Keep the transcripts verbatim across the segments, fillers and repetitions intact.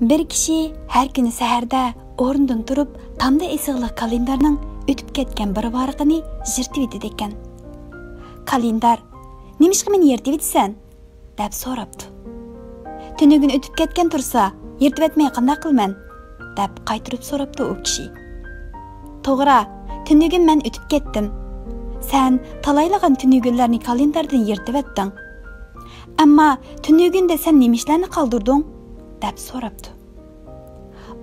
بىر كىشى ھەر كۈنى سەھەردە ئورنىدىن تۇرۇپ، تامدا ئېسىقلىق كالېندارنىڭ ئۆتۈپ كەتكەن بىر ۋارىقىنى يىرتىۋېتىدىكەن. كالېندار: «نېمىشقا مېنى يىرتىۋېتىسەن؟» دەپ سوراپتۇ. «تۈنۈگۈن ئۆتۈپ كەتكەن تۇرسا، يىرتىۋەتمەي قانداق قىلىمەن؟» دەپ قايتۇرۇپ سوراپتۇ ئۇ كىشى. «توغرا، تۈنۈگۈن مەن ئۆتۈپ كەتتىم. سەن تالايلىغان تۈنۈگۈنلەرنى كالېنداردىن يىرتىۋەتتىڭ. ئەمما تۈنۈگۈندە سەن نېمە ئىشلارنى قالدۇردۇڭ؟» دەپ سوراپتۇ.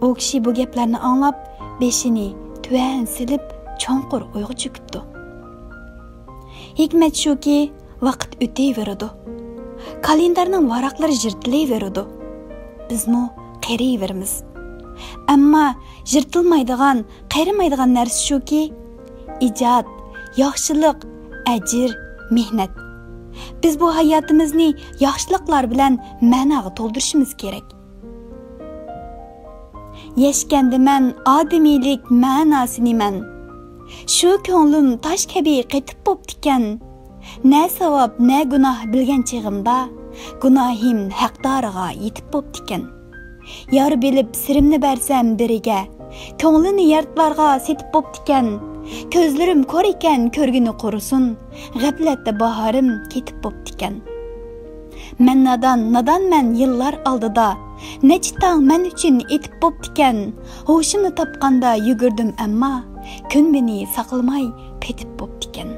ئۇ كىشى بۇ گەپلەرنى ئاڭلاپ، بېشىنى تۆۋەن سېلىپ، چوڭقۇر ئويغا چۆكۈپتۇ. ھېكمەت شۇكى، ۋاقىت ئۆتۈۋېرىدۇ. كالېندارنىڭ ۋاراقلىرى يىرتىلىۋېرىدۇ. بىزمۇ قېرىيىۋېرىمىز. ئەمما يىرتىلمايدىغان، قېرىمايدىغان نەرسە شۇكى، ئىجاد، ياخشىلىق، ئەجىر، مېھنەت. بىز بۇ ھاياتىمىزنى ياخشىلىقلار بىلەن مەناغا تولدۇرۇشىمىز كېرەك. يەشكەندىمەن ئادىمىيلىك مەناسىنى مەن. شۇ كۆڭلۈم تاش كەبى قېتىپ بوپتىكەن. نە ساۋاب، نە گۇناھ بىلگەن چېغىمدا، گۇناھىم ھەقدارىغا يېتىپ بوپتىكەن. يار بىلىپ سىرىمنى بەرسەم بىرىگە، كۆڭلىنى ياتلارغا سېتىپ بوپتىكەن. كۆزلىرىم كور ئىكەن، كۆرگىنى قۇرۇسۇن، غەپلەتتە باھارىم كېتىپ بوپتىكەن. مەن نادان، نادانمەن يىللار ئالدىدا. نەچچە تاڭ مەن ئۈچۈن ئېتىپ بوپتىكەن. ھوشۇمنى تاپقاندا يۈگۈردۈم، ئەمما كۈن مېنى ساقلىماي پېتىپ بوپتىكەن.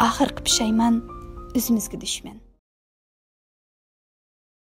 ئاخىرقى پۇشايمان ئۆزىمىزگە دۈشمەن.